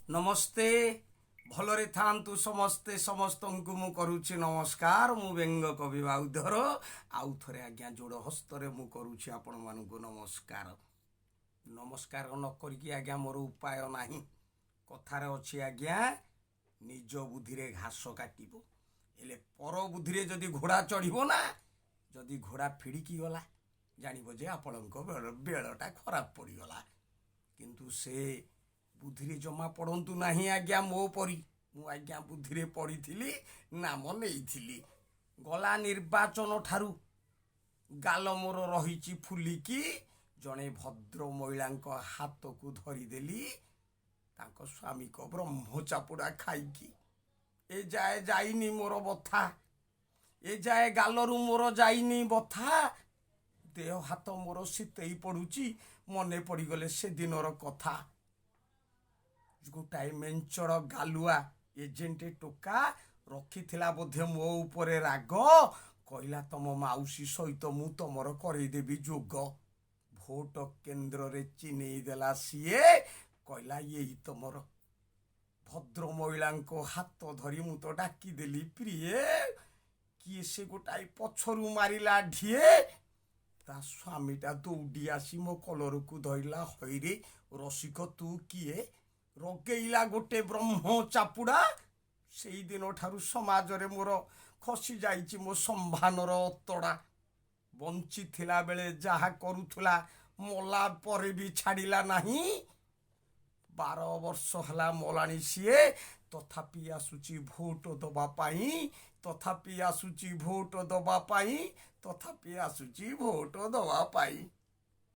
ନମସ୍ତେ। ଭଲରେ ଥାଆନ୍ତୁ ସମସ୍ତେ। ସମସ୍ତଙ୍କୁ ମୁଁ କରୁଛି ନମସ୍କାର। ମୁଁ ବ୍ୟଙ୍ଗ କବି ବାଉଧର। ଆଉ ଥରେ ଆଜ୍ଞା, ଯୋଡ଼ ହସ୍ତରେ ମୁଁ କରୁଛି ଆପଣମାନଙ୍କୁ ନମସ୍କାର। ନମସ୍କାର ନ କରିକି ଆଜ୍ଞା ମୋର ଉପାୟ ନାହିଁ। କଥାରେ ଅଛି ଆଜ୍ଞା, ନିଜ ବୁଦ୍ଧିରେ ଘାସ କାଟିବ, ହେଲେ ପର ବୁଦ୍ଧିରେ ଯଦି ଘୋଡ଼ା ଚଢ଼ିବ ନା, ଯଦି ଘୋଡ଼ା ଫିଡ଼ିକି ଗଲା, ଜାଣିବ ଯେ ଆପଣଙ୍କ ବେଳଟା ଖରାପ ପଡ଼ିଗଲା। କିନ୍ତୁ ସେ ବୁଦ୍ଧିରେ ଜମା ପଡ଼ନ୍ତୁ ନାହିଁ ଆଜ୍ଞା ମୋ ପରି। ମୁଁ ଆଜ୍ଞା ବୁଦ୍ଧିରେ ପଡ଼ିଥିଲି, ନାମ ନେଇଥିଲି। ଗଲା ନିର୍ବାଚନ ଠାରୁ ଗାଲ ମୋର ରହିଛି ଫୁଲିକି। ଜଣେ ଭଦ୍ର ମହିଳାଙ୍କ ହାତକୁ ଧରିଦେଲି, ତାଙ୍କ ସ୍ୱାମୀଙ୍କ ବ୍ରହ୍ମ ଚାପୁଡ଼ା ଖାଇକି ଏ ଯାଏ ଯାଇନି ମୋର ବଥା, ଏ ଯାଏ ଗାଲରୁ ମୋର ଯାଇନି ବଥା। ଦେହ ହାତ ମୋର ଶୀତେଇ ପଡ଼ୁଛି ମନେ ପଡ଼ିଗଲେ ସେଦିନର କଥା। ଗୋଟାଏ ମେଞ୍ଚଡ଼ ଗାଲୁଆ ଏଜେଣ୍ଟ ଟୋକା ରଖିଥିଲା ବୋଧେ ମୋ ଉପରେ ରାଗ। କହିଲା, ତମ ମାଉସୀ ସହିତ ମୁଁ ତମର କରେଇଦେବି ଯୋଗ। ଭୋଟ କେନ୍ଦ୍ରରେ ଚିହ୍ନେଇ ଦେଲା ସିଏ, କହିଲା ଏଇ ତମର। ଭଦ୍ର ମହିଳାଙ୍କ ହାତ ଧରି ମୁଁ ତ ଡାକିଦେଲି ପ୍ରିୟେ, କିଏ ସେ ଗୋଟାଏ ପଛରୁ ମାରିଲା ଢିଏ। ତା ସ୍ୱାମୀଟା ଦୌଡ଼ି ଆସି ମୋ କଲରକୁ ଧରିଲା, ହଇରେ ରସିକ, ତୁ କିଏ? ରଗେଇଲା ଗୋଟେ ବ୍ରହ୍ମ ଚାପୁଡ଼ା। ସେଇଦିନ ଠାରୁ ସମାଜରେ ମୋର ଖସି ଯାଇଛି ମୋ ସମ୍ମାନର ଅତଡ଼ା। ବଞ୍ଚିଥିଲା ବେଳେ ଯାହା କରୁଥିଲା, ମଲା ପରେ ବି ଛାଡ଼ିଲା ନାହିଁ। 12 ବର୍ଷ ହେଲା ମଲାଣି ସିଏ, ତଥାପି ଆସୁଛି ଭୋଟ ଦବା ପାଇଁ, ତଥାପି ଆସୁଛି ଭୋଟ ଦବା ପାଇଁ, ତଥାପି ଆସୁଛି ଭୋଟ ଦବା ପାଇଁ।